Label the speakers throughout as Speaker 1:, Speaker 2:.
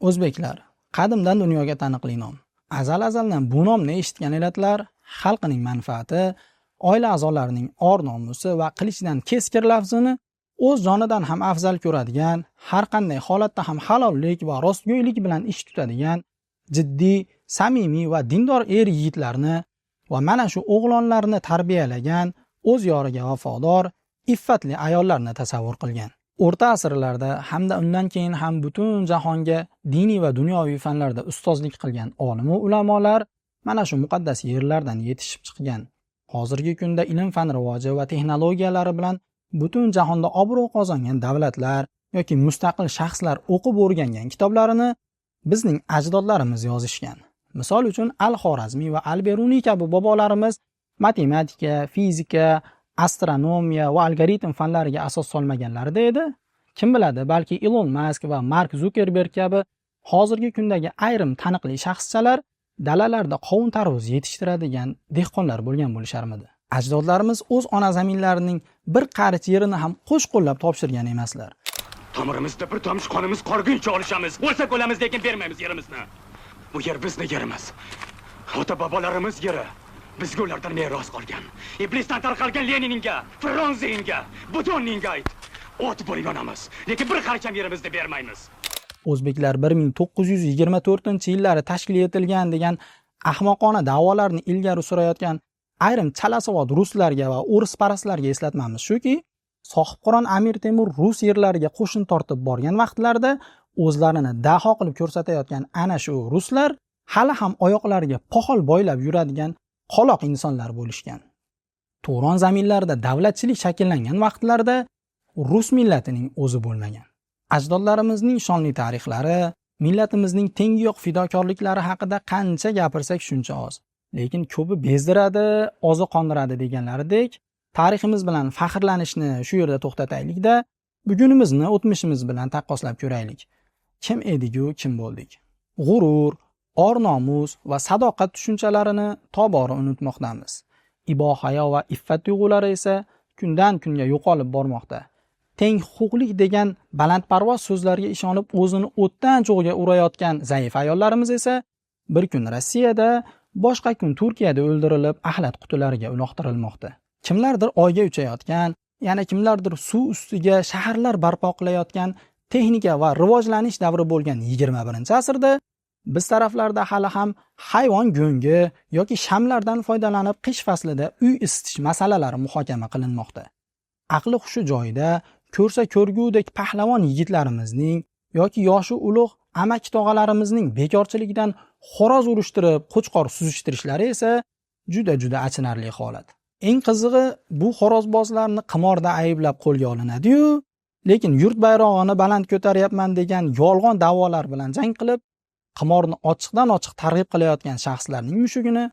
Speaker 1: O'zbeklar qadimdan dunyoga taniqli nom. Azal azaldan bu nomni eshitgan illatlar xalqining manfaati, oila a'zolarining or-nomusi va qilichdan keskir lafzini o'z jonidan ham afzal ko'radigan, har qanday holatda ham halollik va rostgo'ylik bilan ish tutadigan, jiddiy, samimiy va dindor er yigitlarni va mana shu o'g'lonlarni tarbiyalagan, o'z yoriga vafodor, iffatli ayollarni tasavvur qilgan. O'rta asrlarda hamda undan keyin ham butun jahonga diniy va dunyoviy fanlarda ustozlik qilgan olimu ulamolar mana shu muqaddas yerlardan yetishib chiqqan. Hozirgi kunda ilm-fan rivoji va texnologiyalari bilan butun jahonda obro' qozongan davlatlar yoki mustaqil shaxslar o'qib o'rgangan kitoblarini bizning ajdodlarimiz yozishgan. Misol uchun Al-Xorazmiy va Al-Beruniy kabi bobolarimiz matematika, fizika, astronomiya va algoritm fanlariga asos solmaganlarida edi. Kim biladi, balki Ilon Mask va Mark Zukerberg kabi hozirgi kundagi ayrim taniqli shaxschalar dalalarda qovun tarvuz yetishtiradigan dehqonlar bo'lgan bo'lisharmidi? Ajdodlarimiz o'z ona zaminlarining bir qarich yerini ham qo'sh qo'llab topshirgan emaslar.
Speaker 2: Tomirimizda bir tomchi qonimiz qolguncha olishamiz. O'lsak o'lamiz, lekin bermaymiz yerimizni. Bu yer bizni yerimiz. Ota bobolarimiz yeri. Bizga ulardan meros qolgan. Iblisdan tarqalgan Leninga, Frunzenga, Butunninga ayt. O't bo'lib yonamiz, lekin bir qarich ham yerimizni bermaymiz.
Speaker 1: O'zbeklar 1924-yillari tashkil etilgan degan ahmoqona da'volarni ilgari surayotgan ayrim chalasavod ruslarga va o'risparastlarga eslatmamiz shuki, Sohibqiron Amir Temur rus yerlariga qo'shin tortib borgan vaqtlarida o'zlarini daho qilib ko'rsatayotgan ana shu ruslar hali ham oyoqlariga poxol boylab yuradigan qoloq insonlar bo'lishgan. Turon zaminlarida davlatchilik shakllangan vaqtlarda rus millatining o'zi bo'lmagan. Ajdodlarimizning shonli tarixlari, millatimizning tengi yo'q fidokorliklari haqida qancha gapirsak shuncha oz. Lekin ko'pi bezdiradi, ozi qondiradi deganlaridek, tariximiz bilan faxrlanishni shu yerda to'xtataylik-da, bugunimizni o'tmishimiz bilan taqqoslab ko'raylik. Kim edik-u, kim bo'ldik? G'urur, or-nomus va sadoqat tushunchalarini tobora unutmoqdamiz. Ibo, hayo va iffat tuyg'ulari esa kundan kunga yo'qolib bormoqda. Teng huquqlik degan balandparvoz so'zlarga ishonib o'zini o'tdan cho'g'ga urayotgan zaif ayollarimiz esa bir kun Rossiyada, boshqa kun Turkiyada o'ldirilib, axlat qutilariga uloqtirilmoqda. Kimlardir oyga uchayotgan, yana kimlardir suv ustiga shaharlar barpo qilayotgan texnika va rivojlanish davri bo'lgan 21-asrda biz taraflarda hali ham hayvon go'ngi yoki shamlardan foydalanib qish faslida uy isitish masalalari muhokama qilinmoqda. Aqli hushi joyida, ko'rsa ko'rgudek pahlavon yigitlarimizning yoki yoshi ulug' amaki tog'alarimizning bekorchilikdan xo'roz urushtirib, qo'chqor suzishtirishlari esa juda-juda achinarli holat. Eng qizig'i, bu xo'rozbozlarni qimorda ayblab qo'lga olinadi-yu, lekin yurt bayrog'ini baland ko'taryapman degan yolg'on da'volar bilan jang qilib, qimorni ochiqdan ochiq targ'ib qilayotgan shaxslarning mushugini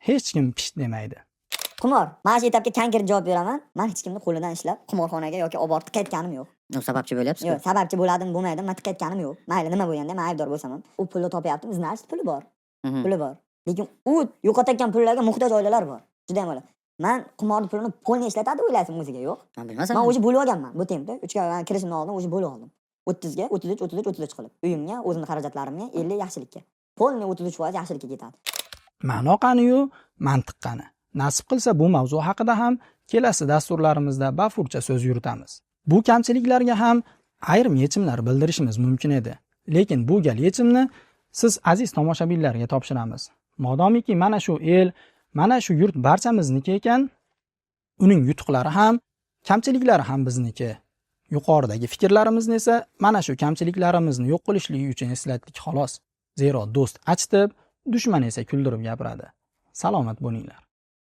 Speaker 1: hech kim pisht demaydi.
Speaker 3: Qimor. Mana shu etapga konkret javob beraman. Man hech kimni qo'lidan ishlab qimorxonaga yoki olib borib tiqayotganim yo'q.
Speaker 4: Yo'q, sababchi bo'lyapsiz.
Speaker 3: Yo'q, sababchi bo'ladimi, bo'lmaydimi, man tiqayotganim yo'q. Mayli, nima bo'lganda man aybdor bo'lsam ham, u pulni topyaptimi, значит, puli bor. Puli bor. Lekin u yo'qotayotgan pullarga muhtoj oilalar bor. Juda ham oila. Man qimorni pulini полный ishlatadi o'ylayapsizmi o'ziga? Yo'q.
Speaker 4: Man bilmasam.
Speaker 3: Man уже bo'lib olganman. Bu tempda 3 ga kirishimdan oldin уже bo'lib oldim. 30 ga, 33, 33, 33 qilib. Uyimga, o'zimni xarajatlarimga, 50 yaxshilikka. Полный 33% yaxshilikka ketadi.
Speaker 1: Ma'no qani-yu, mantiq qani? Nasib qilsa bu mavzu haqida ham kelasi dasturlarimizda bafurja so'z yuritamiz. Bu kamchiliklarga ham ayrim yechimlar bildirishimiz mumkin edi. Lekin bu gal yechimni siz aziz tomoshabinlarga topshiramiz. Modomiki mana shu el, mana shu yurt barchamizniki ekan, uning yutuqlari ham, kamchiliklari ham bizniki. Yuqoridagi fikrlarimizni esa mana shu kamchiliklarimizni yo'q qilishligi uchun eslatdik xolos. Zero do'st achitib, dushman esa kuldirib gapiradi. Salomat bo'linglar.